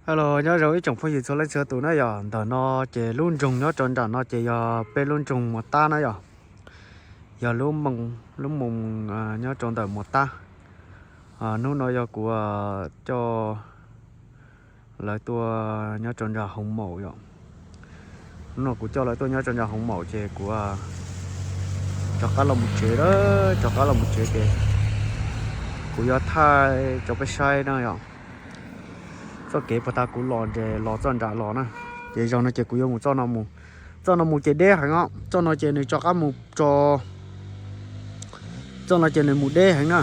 Hello, nyob zoo ib tsoom phooj ywg txhua leej txhua tus na yom. Ntawm no ces lub nroog nyob rau nram no ces yog peb lub nroog Muas Tab na yom. Yog lub moos, lub moos nyob rau ntawm Muas Tab. Hnub no yog kuv coj lawv tuaj nyob rau ntawm Hoov Maum yom. Hnub no kuv coj lawv tuaj nyob rau ntawm Hoov Maum ces kuv rov qab los mus tsev lawm, rov qab los mus tsev ces kuv yuav thaij rau peb saib na yom. Txoj kev puag ta kuv los nres los txoj nram los na, ces zaum no ces kuv yuav mus txoj no mus. Txoj no mus ces deb heev os, txoj no ces nws rov qab mus tso, txoj no ces nws mus deb heev na.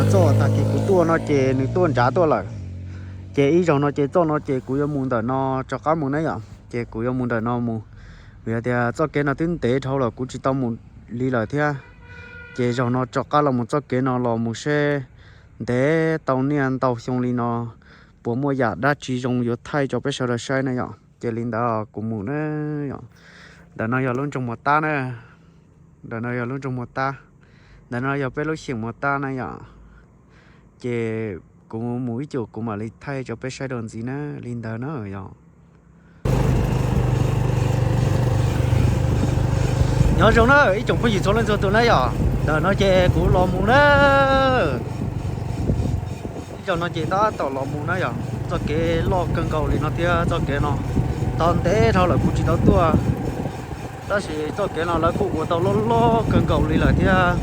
Txoj tag kis kuv tuaj no ces nws tuaj nrad tuaj lawm, ces ib zaug no ces txoj no ces kuv yuav mus ntawm no rov qab mus na yom, ces kuv yuav mus ntawm no mus, vim tias txoj kev no twb ntev dhau lawm kuv tsis tau mus li lawm thiab, ces zaum no rov qab los mus txoj kev no los mus seb ntev tau niaj ntau xyoo li no puas muaj yam dab tsi zoo yuav thaij rau peb sawv daws saib na yom, ces li ntawd kuv mus na yom. Ntawm no yog lub nroog Muas Tab na, ntawm no yog lub nroog Muas Tab, ntawm no yog peb lub xyeem Muas Tab na yom, ces kuv mus ib cum kuv mam li thaij rau peb saib dua ntxiv na, li ntawd na yom. Nyob zoo na ib tsoom phooj ywg txhua leej txhua tus na yom, ntawm no ces kuv los mus na, ib zaug no ces tab tom los mus na yom, txoj kev loj kawg nkaus li no thiab txoj kev no tau ntev dhau lawm kuv tsis tau tuaj, tab sis txoj kev no lawv kuj ua tau loj loj kawg nkaus li lawm thiab.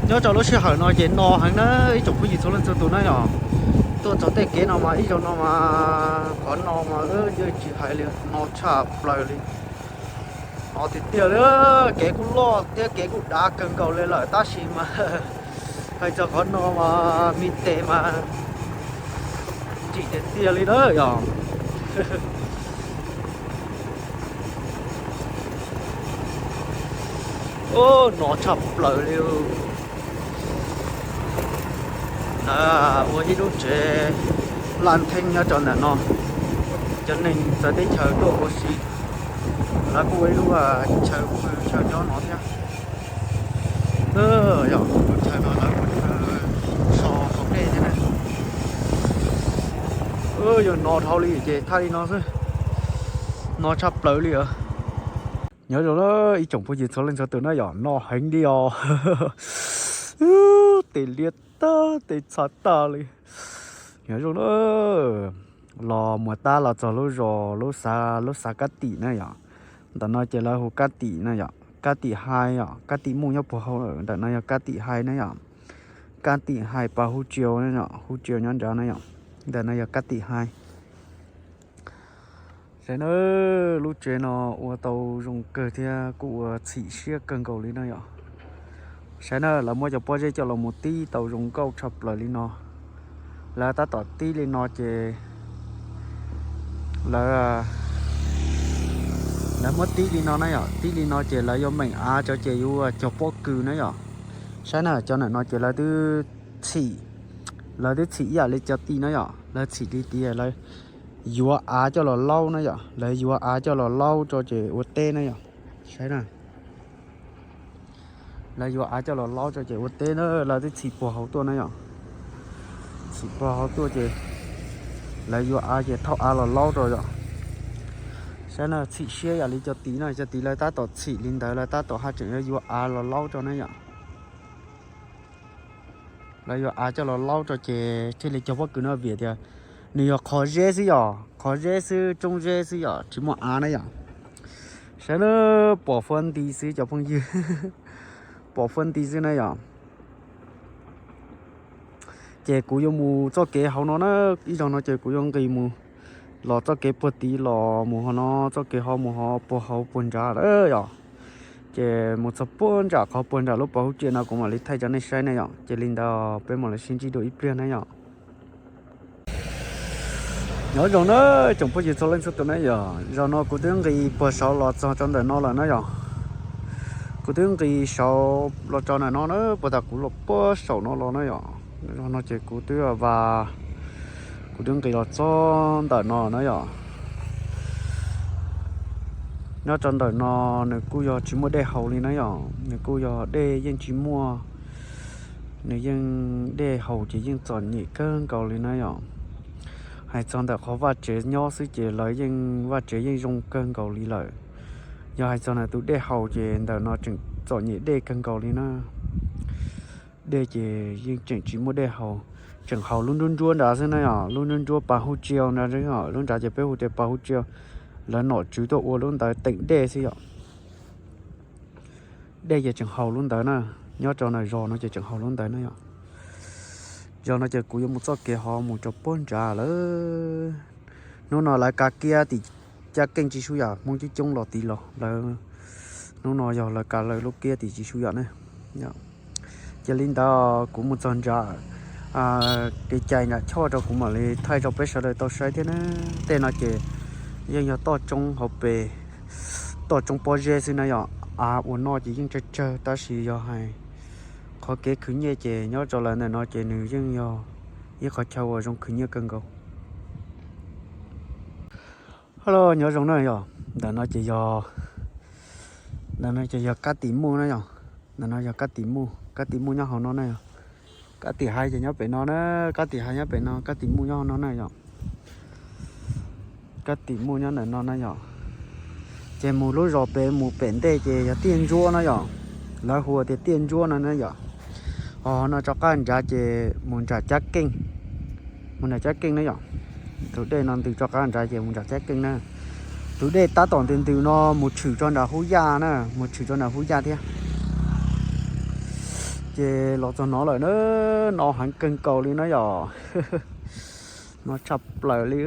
Nyob rau lub sij hawm no ces no heev na ib tsoom phooj ywg txhua leej txhua tus na yom, tuaj txog tej kev no mas ib zaug no mas qhov no mas yeej tsis hais li, no tshaj plaws li. No tiag tiag li, kev kuj loj thiab kev kuj dav kawg nkaus li lawm tab sis mas hais txog qhov no mas me tes mas tsim tiag tiag li na yom. No tshaj plaws li. Lawv ua ib lub tsev laj theeb nyob rau ntawm no, cov neeg txawv teb chaws tuaj ua si, lawv kuj ua ib lub chaw pw chaw nyob no thiab. Yog lub chaw no lawv ua chaw so haus dej thiab na. Yog no dhau li ces thaij li no xwb, no tshaj plaws li os. Nyob zoo na ib tsoom phooj ywg txhua leej txhua tus na yom, no heev li os. Tes liab tag tes txha tag li. Nyob zoo na, los Muas Tab los txog lub zos lub xav, lub xav Kab Tim na yom. Ntawm no ces lawv hu Kab Tim na yom, Kab Tim Hais yom, Kab Tim Muj nyob puag hauv, ntawm no yog Kab Tim Hais na yom. Kab Tim Hais pas Hu Tsiau na yom, Hu Tsiau nyob nrad na yom. Ntawm no yog Kab Tim Hais. Saib na, lub tsev no ua tau zoo kawg thiab kuj ua txhim siab kawg nkaus li na yom. Saib na, lawv muab cov pob zeb coj los mus tib tau zoo nkauj tshaj plaws li no. Lawv tab tom tib li no ces lawv, lawv muab tib li no na yom, tib li no ces lawv yuav meem av tso ces yuav cog pob kws na yom. Saib na, cov ntawm no ces lawv twb txhim, lawv twb txhim ib yam li cov tim na yom, lawv txhim li tias lawv yuav av coj los laub na yom, lawv yuav av coj los laub tso ces ua teb na yom. Saib na, lawv yuav av coj los laub tso ces ua teb na, lawv twb txhim puag hauv tuaj na yom. Txhim puag hauv tuaj ces lawv yuav av ces thauj av los laub rau yom. Saib na, txhim siab yam li cov tid na, cov tid lawv tab tom txhim li ntawd, lawv tab tom haj tseem yuav yuav av los laub rau na yom. Lawv yuav av coj los laub rau ces thiaj li cog pob kws no vim tias nws yog qhov zeb xwb yom, qhov zeb xwb, roob zeb xwb yom, tsis muaj av na yom. Saib na, pom fuab nti xwb cov phooj ywg, pom fuab nti xwb na yom. Ces kuv yuav mus txoj kev hauv no na, ib zaug no ces kuv yuav nqis mus los txoj kev puag tid los mus hov no, txoj kev hov mus hov puag hauv puag nrad lawm yom. Ces mus txog puag nram qhov puag nram lub pas Hub Tsiaj no kuv mam li thaij rau nej saib na yom. Ces li ntawd peb mam li sib ntsib dua ib pliag na yom. Nyob zoo na tsoom phooj ywg txhua leej txhua tus na yom, zaum no kuv twb nqis puag saud los txog rau ntawm no lawm na yom. Kuv twb nqis saud los rau ntawm no na, puag ta kuv los puag saum no los na yom. Zaum no ces kuv twb vas, kuv twb nqis los txog ntawm no na yom. Nyob rau ntawm no nws kuj yog tsis muaj dej haus li na yom, nws kuj yog dej yeej tsis muaj, nws yeej, dej haus ces yeej txom nyem kawg nkaus li na yom. Hais txog ntawm qhov vaj tsev nyob xwb ces lawv yeej vaj tsev yeej zoo kawg nkaus li lawm. Yog hais txog ntawm tus dej haus ces ntawm no tseem txom nyem dej kawg nkaus li na. Dej ces yeej tseem tsis muaj dej haus, tseem haus lub nruab nruab nrad xwb na yom, lub nruab nruab pas hu tsiau nrad, lub nrad ces peb hu tias pas hu tsiau. Lawv nom tswv tuaj ua lub ntawd teem dej xwb yom. Dej ces tseem haus lub ntawd na, nyob rau ntawm zos no ces tseem haus lub ntawd na yom. Zos no ces kuv yuav mus txoj kev hov mus rau puag nrad lawm. Hnub no lawv kav kiab tim Cab Keej Tsis Sub Yam, Hmoob coob coob los tid los lawv, hnub no yog lawv kav lawv lub kiab tim Tsis Sub Yam na. Cia li ntawd kuv mus txog nram kev cai nram choj rau kuv mam li thaij rau peb sawv daws tau saib thiab na. Tej no ces yeej yog toj roob hauv pes, toj roob pob zeb xwb na yom. Av uas noj ces yeej tsawg tsawg tab sis yog hais qhov kev khwv nyiaj ces nyob rau lawv ntawm no ces nws yeej yog ib qhov chaw uas zoo khwv nyiaj kawg nkaus. Hello, nyob zoo na yom. Ntawm no ces yog, ntawm no ces yog kab tim muj na yom. Ntawm no yog kab tim muj, kab tim muj nyob hauv no na yom. Kab tim haiv ces nyob pem no na, kab tim haiv nyob pem no, kab tim muj nyob hauv no na yom. Kab tim muj nyob ntawm no na yom. Ces mus lub zos pem mus pem ntej ces yog tiaj ntsuab na yom. Lawv hu tias tiaj ntsuab no na yom. Ho no rov qab nrad ces mus nram Cab Keej, mus nram Cab Keej na yom. Tus dej no ntws rov qab nrad ces mus nram Cab Keej na. Tus dej tab tom ntws ntws no mus tshwm rau nram Hub Yaj na, mus tshwm rau nram Hub Yaj thiab. Ces los txog no lawm na, no heev kawg nkaus li na yom. No tshaj plaws li,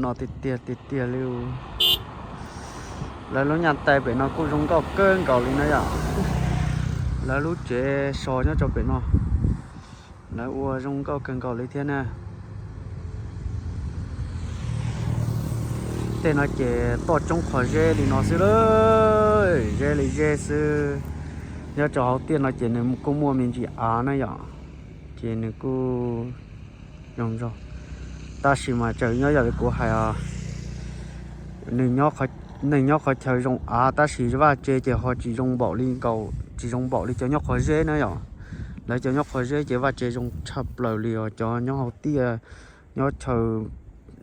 no tiag tiag tiag tiag li. Lawv lub nyaj tais pem no kuj zoo nkauj kawg nkaus li na yom. Lawv lub tsev so nyob rau pem no, lawv ua zoo nkauj kawg nkaus li thiab na. Tej no ces toj roob qhov zeb li no xwb lawm, zeb li zeb xwb. Nyob rau hauv tiaj no ces nws kuj muaj me ntsis av na yom, ces nws kuj zoo zog. Tab sis mas tseem nyob yam li kuv hais os, nws, neeg nyob qhov chaw zoo av tab sis vaj tse ces ho tsis zoo npaum li nkaus, tsis zoo npaum li cov nyob qhov zeb na yom. Lawv cov nyob qhov zeb ces vaj tse zoo tshaj plaws li os, cov nyob hauv tiaj, nyob chaw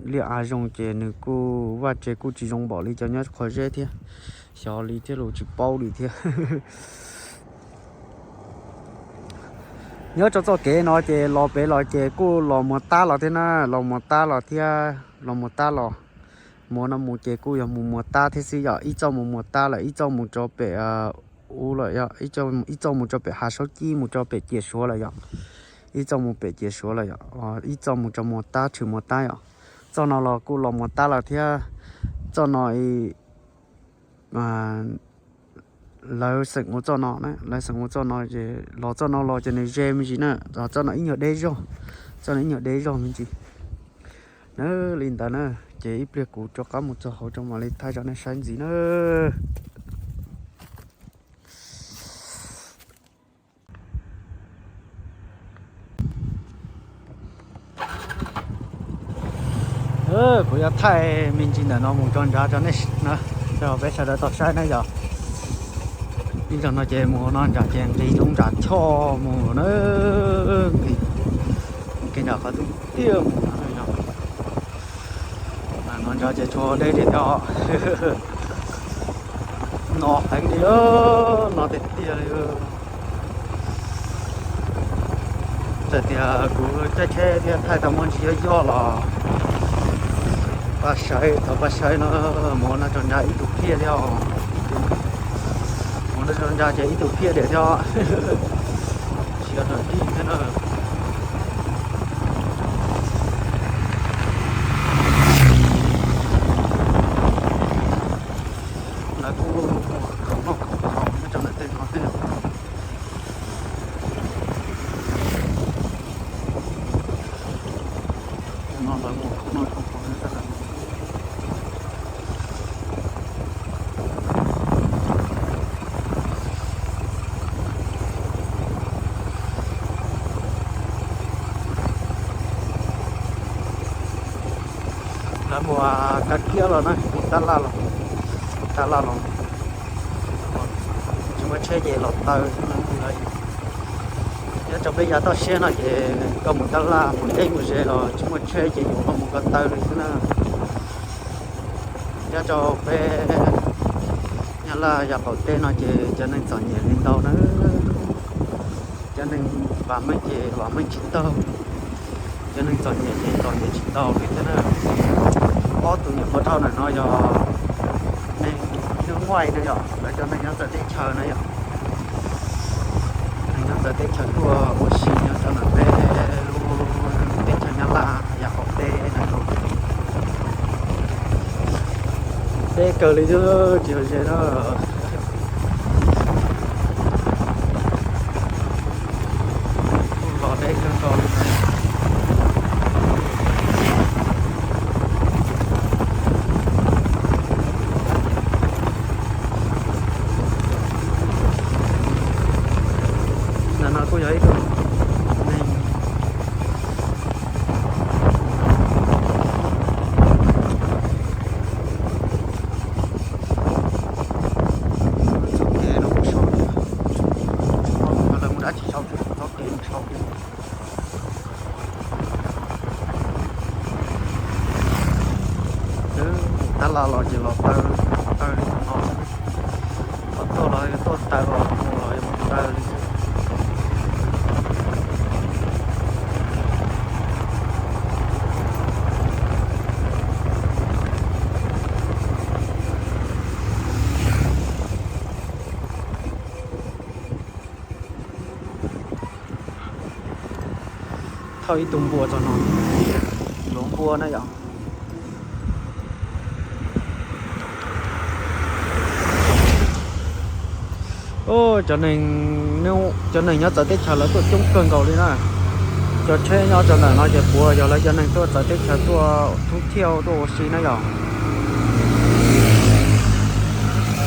liaj av zoo ces nws kuj vaj tse kuj tsis zoo npaum li cov nyob qhov zeb thiab. Xyov li thiab los tsis paub li thiab. Nyob rau txoj kev no ces los pem los ces kuj los Muas Tab los thiab na, los Muas Tab los thiab, los Muas Tab los. Muas no mus ces kuj yog mus Muas Tab thiab xwb yom, ib txoj mus Muas Tab lawm, ib txoj mus rau pem ub lawm yom, ib txoj mus rau pem Hav Saub Cib, mus rau pem Ciam Suav lawm yom, ib txoj mus pem Ciam Suav lawm yom, ib txoj mus rau Muas Tab, tshwm Muas Tab yom. Txoj no los kuj los Muas Tab lawm thiab. Txoj no lawv xeem ua txoj no, lawv xeem ua txoj no ces los txoj no los ces nws ze me ntsis na, txoj no ib nyuag deb zog, txoj no ib nyuag deb zog me ntsis. Na, li ntawd na, ces ib pliag kuv rov qab mus txog hauv rau mam li thaij rau nej saib ntxiv na. Kuv yuav thaij me ntsis ntawm no mus rau nrad rau nej, rau peb sawv daws tau saib na yom. Ib zaug no ces mus no nram ces nqis lub nram choj mus na, nqis nram qhov twg tiag mus no. No nrad ces tshuav deb tiag tiag, no heev li, no tiag tiag li. Txawm tias kuv caij tsheb thiab thaij tau muaj ntsis yoj yoj los pab saib, thov pab saib no, mus no rau nrad ib tug phiaj thiab, mus no rau nrad ces ib tug phiaj diam thiab, tsis yog tawm tij thiab na. Lawv kuj mus khoom noj khoom haus nyob rau ntawm tej no thiab. Lawv mus kav kiab los na, tab laj los, tab laj los, tsis muaj tsheb ces los taw lawv. Nyob rau peb yav toj siab no ces koj mus tab laj mus deb mus ze los tsis muaj tsheb ces yuav mus ko taw li xwb na. Nyob rau peb Nyab Laj yav qaum teb no ces cov neeg txom nyem li ntau na. Cov neeg vam meej ces vam meej tsis tau, cov neeg txom nyem ces txom nyem tsis tau li thiab na. Ob tug nyuam qhuav dhau ntawm no yog neeg Nyab Laj na yom, lawv cov neeg nyob txawv teb chaws na yom. Neeg nyob txawv teb chaws tuaj ua si nyob rau ntawm peb lub teb chaws Nyab Laj yav qaum teb na. Deb kawg li, tsis yog ze na. Los deb kawg nkaus li. Ntawm no kuj yog ib tug neeg. Txoj kev no kuj sau tias, lawv mus dab tsi sau tias txoj kev mus sau tias. Tab laj los ces los taw, taw li no xwb. Los tuaj los tuaj taw, los mus los mus taw li xwb. Thauj ib tug npua tso no, yuav npua na yom. Cov neeg, cov neeg nyob txawv teb chaws lawv tuaj coob kawg nkaus li na. Cov tsheb nyob rau ntawm no ces puav yog lawv cov neeg tuaj txawv teb chaws tuaj thoob thiaj tuaj ua si na yom.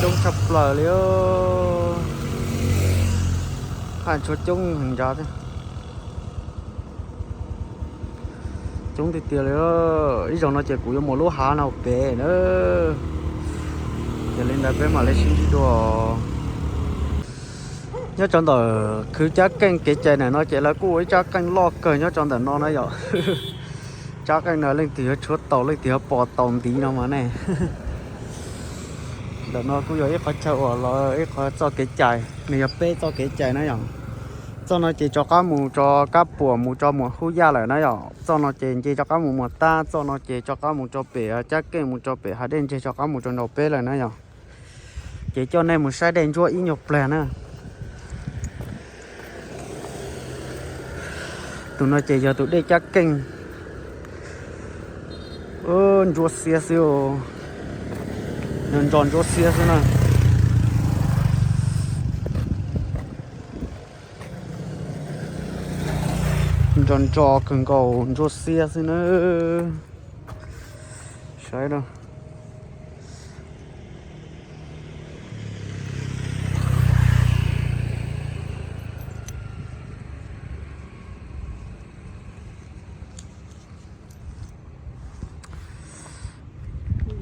Coob tshaj plaws li. Haj tshuav coob heev ntsa thiab. Coob tiag tiag li. Ib zaug no ces kuv yuav mus lub hav no pem na. Ces li ntawd peb mam li sib ntsib dua. Nyob rau ntawm khwv cab keej kev cai ntawm no ces lawv kuj ua ib tsab qeej loj kawg nyob rau ntawm no na yom. Tsab qeej no leej twg yuav tshuav taus leej twg yuav pom taus ntiv no mas ne. Ntawm no kuj yog ib qhov chaw uas los ib qhov txoj kev cai, nws yog peb txoj kev cai na yom. Txoj no ces rov qab mus rau Kab Puam mus rau Muam Hub Yaj lawm na yom. Txoj no ces nce rov qab mus Muam Tab, txoj no ces rov qab mus rau pem Cab Keej mus rau pem Hav Dej Ntseg rov qab mus rau nraum peb lawm na yom. Ces coj nej mus saib dej ntsuab ib nyuag pliag na. Tus no ces yog tus dej Cab Keej. Ntsuab xiab xwb, ntso ntsuab xiab xwb na. Ntso ntso kawg nkaus ntsuab xiab xwb na. Saib na.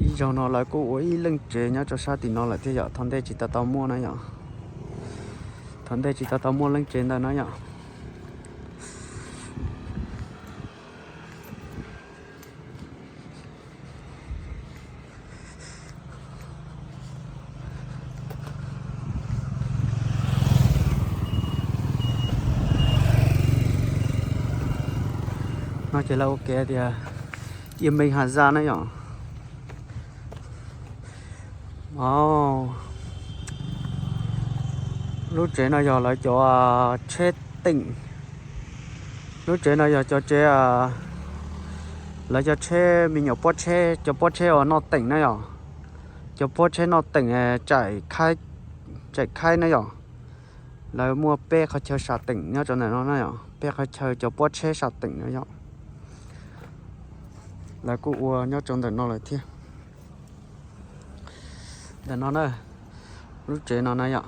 Ib zaug no lawv kuj ua ib leej tsev nyob rau sab tim no lawm thiab yom, thaum ntej tsis tau tau muaj na yom. Thaum ntej tsis tau tau muaj leej tsev ntawd na yom. No ces lawv ua kev tias Ia Meej Has Zaj na yom. Lub tsev no yog lawv cov tsheb teem. Lub tsev no yog cov tsev, lawv cov tsheb me nyuam pob tsheb, cov pob tsheb uas noj teem na yom. Cov pob tsheb noj teem, tsaim khaib na yom. Lawv muaj peb qhov chaw sam teem nyob rau ntawm no na yom, peb qhov chaw cov pob tsheb sam teem na yom. Lawv kuj ua nyob rau ntawm no lawm thiab. Ntawm no na, lub tsev no na yom.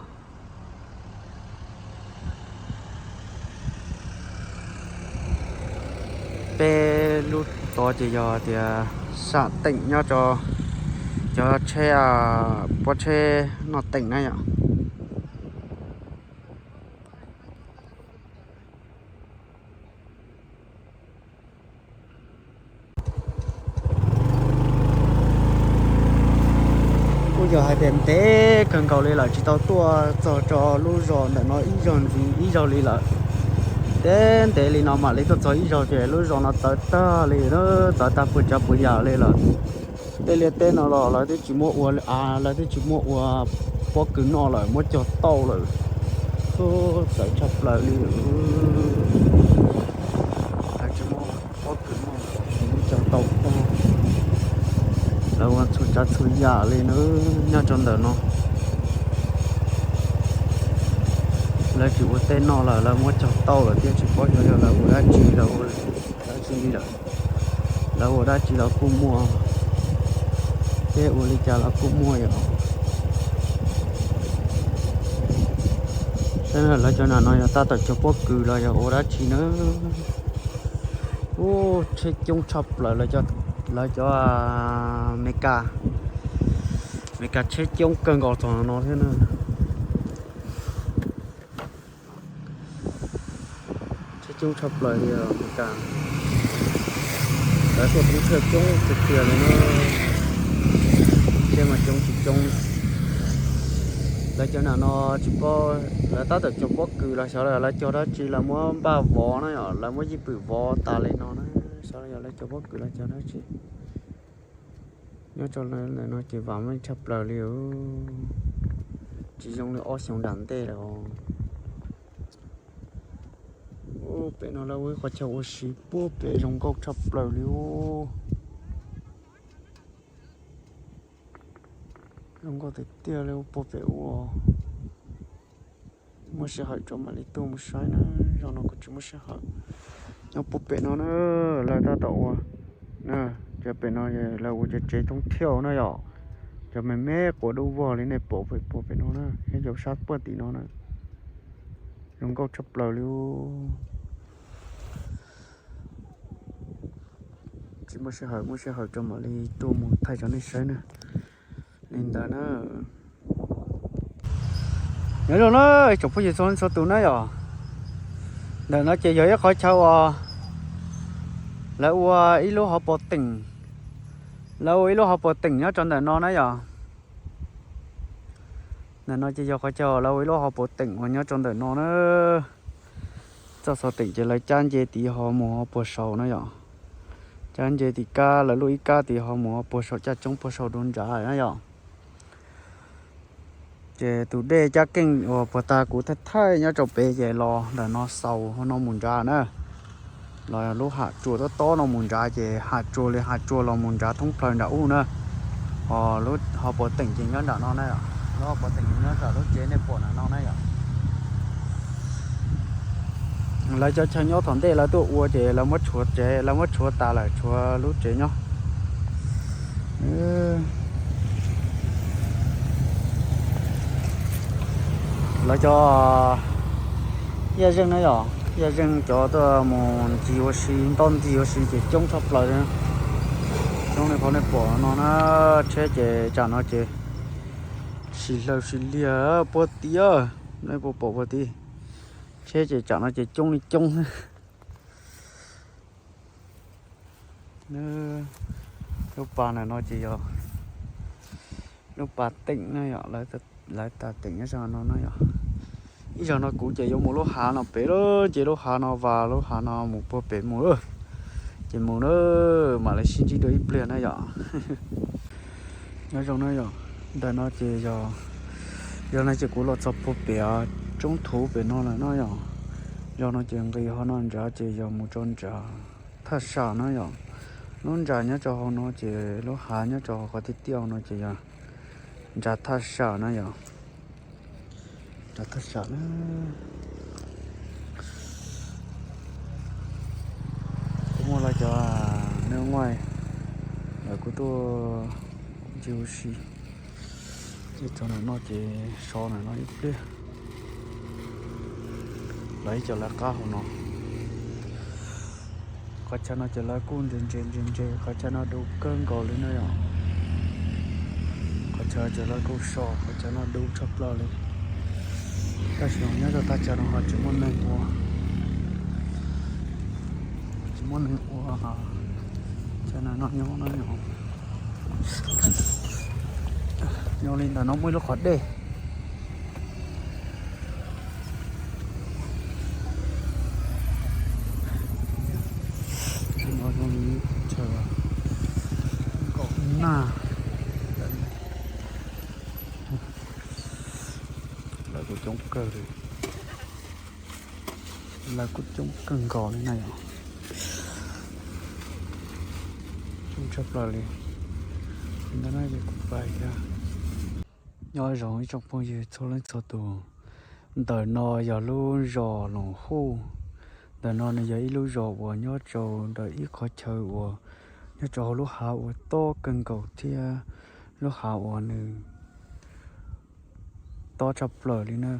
Peb lub tod ces yog tias sam teem nyob rau cov tsheb, pob tsheb noj teem na yom. Yog hais tias ntev kawg nkaus li lawm tsis tau tuaj txog rau lub zos ntawm no ib zaug ntxiv ib zaug li lawm. Ntev ntev li no mam li tuaj txog ib zaug ces lub zos no txawv tag li, txawv tag puas tsav puas yam li lawm. Tej liaj teb no los lawv twb tsis muab ua, lawv twb tsis muab ua pob kws noj lawm, muab cog tauj lawm. Txawv tshaj plaws li. Lawv tsis muab pob kws noj, muab cog tauj tag. Lawv ua txhua tsav txhua yam li na nyob rau ntawm no. Lawv tsis ua teb noj lawm, lawv muab cog tauj lawm thiab tsis paub xyov yog lawv ua dab tsi, lawv ua dab tsi li lawm. Lawv ua dab tsi los kuj muaj, thiab ua li cas los kuj muaj yom. Saib lawv cov nam no yog tab tom cog pob kws los yog ua dab tsi na. Ub, tsheb coob tshaj plaws, lawv cov Meskas, Meskas tsheb coob kawg nkaus txog no thiab na. Tsheb coob tshaj plaws li Meskas. Lawv tuaj toob tshiab coob tiag tiag li na. Tsheb mas coob tsis coob. Lawv cov nam no tsis paub, lawv tab tom cog pob kws los xyov lawv cog dab tsi, lawv muab npaj vov na yom, lawv muab yij pwm vov tas li no na. Xyov yog lawv cog pob kws los cog dab tsi. Nyob rau ntawm no ces vam meej tshaj plaws li. Tsis zoo li ob xyoos nram ntej lawm. Pem no lawv ua ib qhov chaw ua si puag pem zoo nkauj tshaj plaws li. Zoo nkauj tiag tiag li puag pem ub. Muaj sij hawm tso mam li tuaj mus saib na, zaum no kuv tsis muaj sij hawm. Nyob puag pem no na, lawv tab tom ua na, cov pem no lawv ua cov tsev thoob thiauj na yom, cov me me quas dub vog li nej pom puag pem no na, thiab cov sab puag tim no na, zoo nkauj tshaj plaws li. Tsis muaj sij hawm, muaj sij hawm tso mam li tuaj mus thaij rau nej saib na. Li ntawd na. Nyob zoo na tsoom phooj ywg txhua leej txhua tus na yom. Ntawm no ces yog ib qhov chaw uas lawv ua ib lub hauv paus teem, lawv ua ib lub hauv paus teem nyob rau ntawm no na yom. Ntawm no ces yog qhov chaw lawv ua ib lub hauv paus teem uas nyob rau ntawm no na. Txoj xov teem ces lawv cab nce tid ho mus ho puag saud na yom. Cab nce tim kab lawv lub ib kab tid ho mus ho puag saud caj tsoob puag saud dua nrad na yom. Ces tus dej cab keej uas puag ta kuv thaij thaij nyob rau pem ces los ntawm no xaus ho no mus nrad na. Los lub hav tsuas tob tob no mus nrad ces hav tsuas li hav tsuas los mus nrad thoob plaws nram ub na. Ho lub hauv paus teem ces nyob nram no na, lub hauv paus teem ces nyob nram lub tsev nej pom nram no na yom. Lawv cov chaw nyob thaum ntej lawv tuaj ua ces lawv muab tshuav tsev, lawv muab tshuav tas lawm tshuav lub tsev nyob. Lawv cov yaj zeej na yom, yaj zeej cov tuaj mus ncig ua si, ntoj ncig ua si ces coob tshaj plaws li. Coob li qhov nej pom no na, tsheb ces tsam no ces sis hlaws sis liag puag tid, nej puas pom puag tid. Tsheb ces tsam no ces coob li coob. Lub pas ntawm no ces yog lub pas teem na yom, lawv tas teem nyob zoo no na yom. Ib zaug no kuv ces yuav mus lub hav no pem lawm, ces lub hav no vas lub hav no mus puag pem mus lawm. Ces mus na, mam li sib ntsib dua ib pliag na yom. Nyob zoo na yom, ntawm no ces yog, yog no ces kuv los txog puag pem tsoob thuv pem no lawm na yom. Yog no ces nqis ho no nrad ces yog mus rau nrad thaj sam na yom. Lub nrad nyob rau hauv no ces lub hav nyob rau hauv qhov tiaj tiaj no ces yog nrad thaj sam na yom. Nrad thaj sam na. Kuv muaj lawv cov neeg nguaij, lawv kuj tuaj ncig ua si. Ces txog ntawm no ces so ntawm no ib pliag, lawv ib co lawv qab hauv no. Qhov chaw no ces lawv kuj ntse ntse ntse ntse, qhov chaw no dub kawg nkaus li na yom. Qhov chaw ces lawv kuj so, qhov chaw no dub tshaj plaws li. Tab sis nyob rau thaj chaw no ho tsis muaj neeg ua, tsis muaj neeg ua, chaw no nyob no yom. Nyob li ntawm no muaj ib lub qhov dej. Nag, lawv kuj coob kawg li, lawv kuj coob kawg nkaus li na yom. Coob tshaj plaws li. Ntawm no ces kuv pais thiab. Nyob zoo ib tsoom phooj ywg txhua leej txhua tus. Ntawm no yog lub zos Loos Huj. Ntawm no nws yog ib lub zos uas nyob rau ntawm ib qhov chaw uas nyob rau hauv lub hav uas tob kawg nkaus thiab lub hav uas nws tob tshaj plaws li na.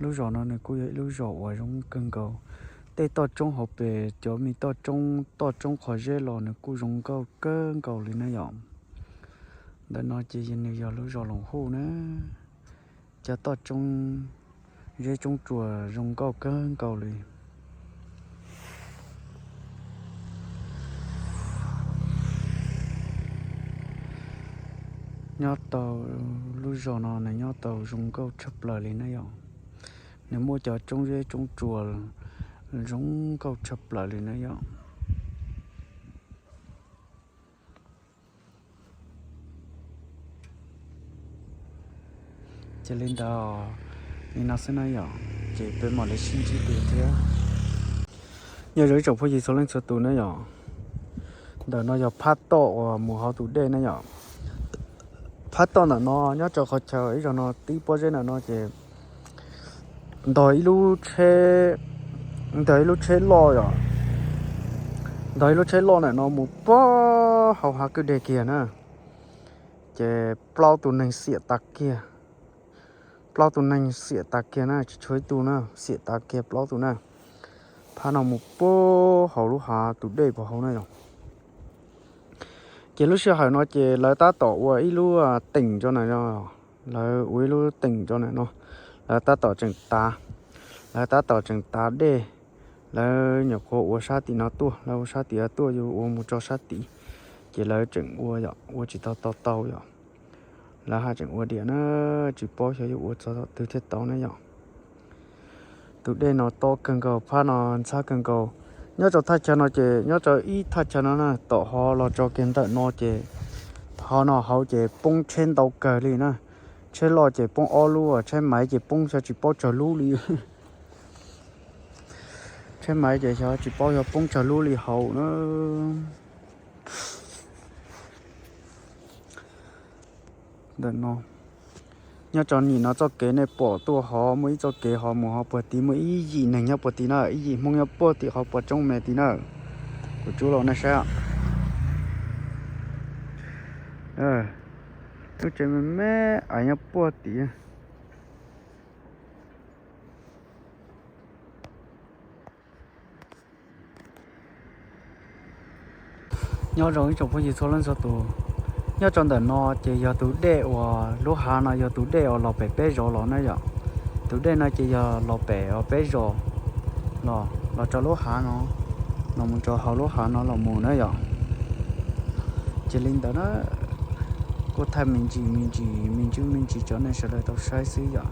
Lub zos no nws kuj yog ib lub zos uas zoo kawg nkaus. Tej toj roob hauv pes cov me toj roob, toj roob qhov zeb los nws kuj zoo nkauj kawg nkaus li na yom. Ntawm no ces nws yog lub zos Loos Huj na. Cov toj roob, zeb roob tsuas zoo nkauj kawg nkaus li. Nyob tau lub zos no nws nyob tau zoo nkauj tshaj plaws li na yom. Nws muaj cov roob zeb roob tsuas zoo nkauj tshaj plaws li na yom. Ces li ntawd, li no xwb na yom, ces peb mam li sib ntsib dua thiab. Nyob zoo ib tsoom phooj ywg txhua leej txhua tus na yom. Ntawm no yog phab toj uas mus hauv tus dej na yom. Phab toj ntawm no nyob rau qhov chaw ib zaug no tib pob zeb ntawm no ces ntog ib lub tsheb, ntog ib lub tsheb loj yom. Ntog ib lub tsheb loj ntawm no mus puag hauv hav kwj deg kiag na. Ces plaub tus neeg xiam tas kiag. Plaub tus neeg xiam tas kiag na, tsis tshuav ib tug na, xiam tas kiag plaub tus na. Phab no mus puag hauv lub hav tus dej puag hauv na yom. Ces lub sij hawm no ces lawv tab tom ua ib lub teem rau na, lawv ua ib lub teem rau na no, lawv tab tom tseem tav, lawv tab tom tseem tav dej. Lawv nyuam qhuav ua sab tim no tuaj, lawv ua sab tim no tuaj yuav ua mus tso sab tid, ces lawv tseem ua yom, ua tsis tau tau tau yom. Lawv haj tseem ua diam na, tsis paub xyov yuav ua txog twg thiaj tau na yom. Tus dej no tob kawg nkaus, phab no ntxhab kawg nkaus. Nyob rau thaj chaw no ces nyob rau ib thaj chaw no na, tom ho los tso kiag ntawm no ces ho no hauv ces poob tsheb ntau kawg li na. Tsheb loj ces poob ob lub, tsheb maiv ces poob xyov tsis paub tsawg lub li. Tsheb maiv ces xyov tsis paub xyov poob tsawg lub li hauv na. Ntawm no, nyob rau nim no txoj kev nej pom tuaj hov muaj ib txoj kev hov mus hov puag tid, muaj ib yim neeg nyob puag tid na, ib yim Hmoob nyob puag tim qhov puas tsoob me tid na. Kuv tsuab los nej saib. Lub tsev me me ais nyob puag tid. Nyob zoo ib tsoom phooj ywg txhua leej txhua tus. Nyob rau ntawm no ces yog tus dej uas lub hav no yog tus dej uas los pem peb zos los na yom. Tus dej no ces yog los pem peb zos los, los rau lub hav no, los mus rau hauv lub hav no los mus na yom. Ces li ntawd na, kuj thaij me ntsis me ntsis me ntsis me ntsis rau nej sawv daws tau saib xwb yom.